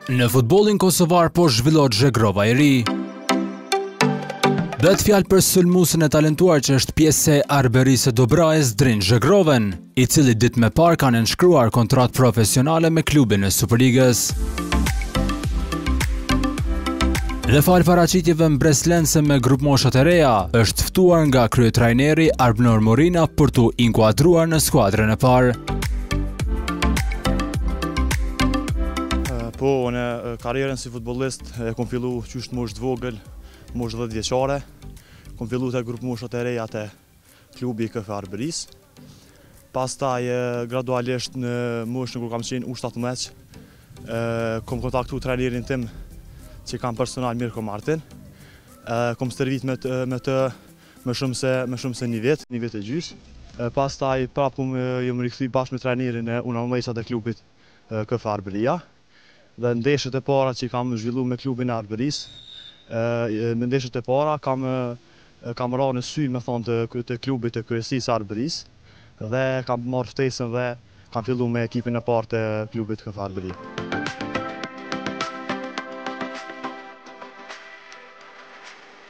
Në futbollin kosovar po zhvillohet Zhegrova i ri. Bëhet fjalë për sulmuesin e talentuar që është pjesë e Arberisë së Dobrajes Drin Zhegrovën, i cili ditë më parë ka nënshkruar kontratë profesionale me klubin e Superligës. Dhe falë paraqitjeve mbresëlënëse me grupmoshat e reja, është ftuar nga kryetrajneri Arbnor Morina për t'u inkuadruar në skuadrën e parë. Po, unë karrierën si futbollist e kom fillu qysh në moshë të vogël, moshë 10 vjeçare. Kom fillu te grupmoshat e reja te klubi i KF Arbërisë. Pastaj gradualisht në moshën kur kam qenë U17, kom kontaktu trajnerin tim që kam personal Mirko Martin. Kom stërvit me të, me të më shumë se më shumë se një vit, një vit e gjysë. Pastaj prapë kom jom rikthy bashkë me trajnerin e U19 të klubit KF Arbëria. Dhe ndeshjet e para që i kam zhvillu me klubin e Arbërisë, me ndeshjet e para kam kam ra në sy me thonë të, të klubit të kryesisë së Arbërisë dhe kam marrë ftesën dhe kam fillu me ekipin e parë të klubit KF Arbëri.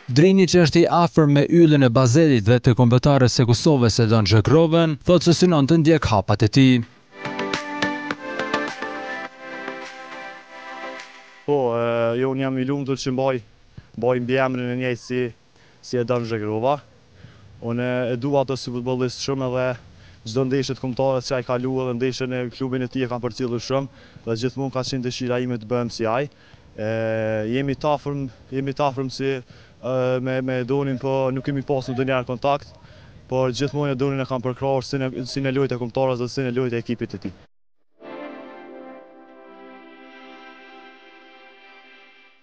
Drini që është i afërm me yllin e Bazelit dhe të kombëtares së Kosovës Edon Zhegrovën, thotë se synon të ndjekë hapat e tij. Po, jo unë jam i lumtur që mbaj mbaj mbiemrin e njëjtë si si Edon Zhegrova. Unë e dua atë si futbollist shumë edhe çdo ndeshje të kombëtares që ai ka lu edhe ndeshjen e klubin e tij e kam përcjellur shumë dhe gjithmonë ka qenë dëshira ime të bëhem si ai. E, jemi të afërm, jemi të afërm si me me Edonin, po nuk kemi pasur ndonjëherë kontakt, por gjithmonë Edonin e kam përkrahur si në si në lojë të kombëtares dhe si në lojë të ekipit të tij.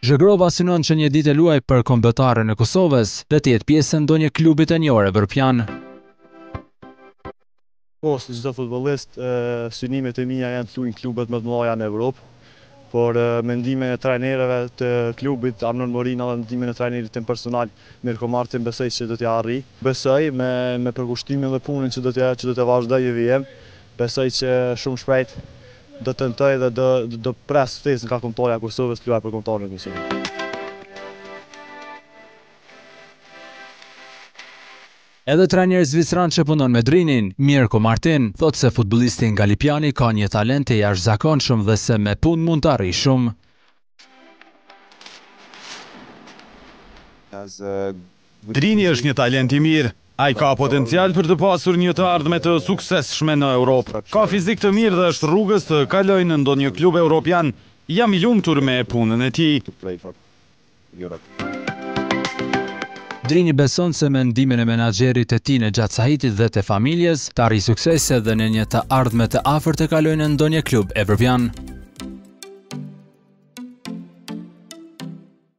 Zhegrova synon që një ditë të luajë për kombëtaren e Kosovës dhe të jetë pjesë e ndonjë klubi të njohur evropian. Po, si çdo futbollist, synimet e mia janë të luaj në klubet më të mëdha në Evropë, por me ndihmën e trajnerëve të klubit, Arbnor Morina dhe ndihmën e trajnerit tim personal, Mirko Martin, besoj që do t'ia arrij. Besoj me me përkushtimin dhe punën që do t'ia që do të vazhdoj në vijim, besoj që shumë shpejt do të tentoj dhe do do pres ftesën nga Kombëtarja e Kosovës të luaj për Kombëtaren e Kosovës. Edhe trajneri zviceran që punon me Drinin, Mirko Martin, thotë se futbollisti nga Lipjani ka një talent të jashtëzakonshëm dhe se me punë mund të arrijë shumë. Drini është një talent i mirë. Ai ka potencial për të pasur një të ardhme të suksesshme në Europë. Ka fizik të mirë dhe është rrugës të kalojë në ndonjë klub europian. Jam i lumtur me punën e tij. Drini beson se me ndihmën e menaxherit të tij Nexhat Sahitit dhe të familjes, të arrijë suksese dhe në një të ardhme të afërt të kalojë në ndonjë klub evropian.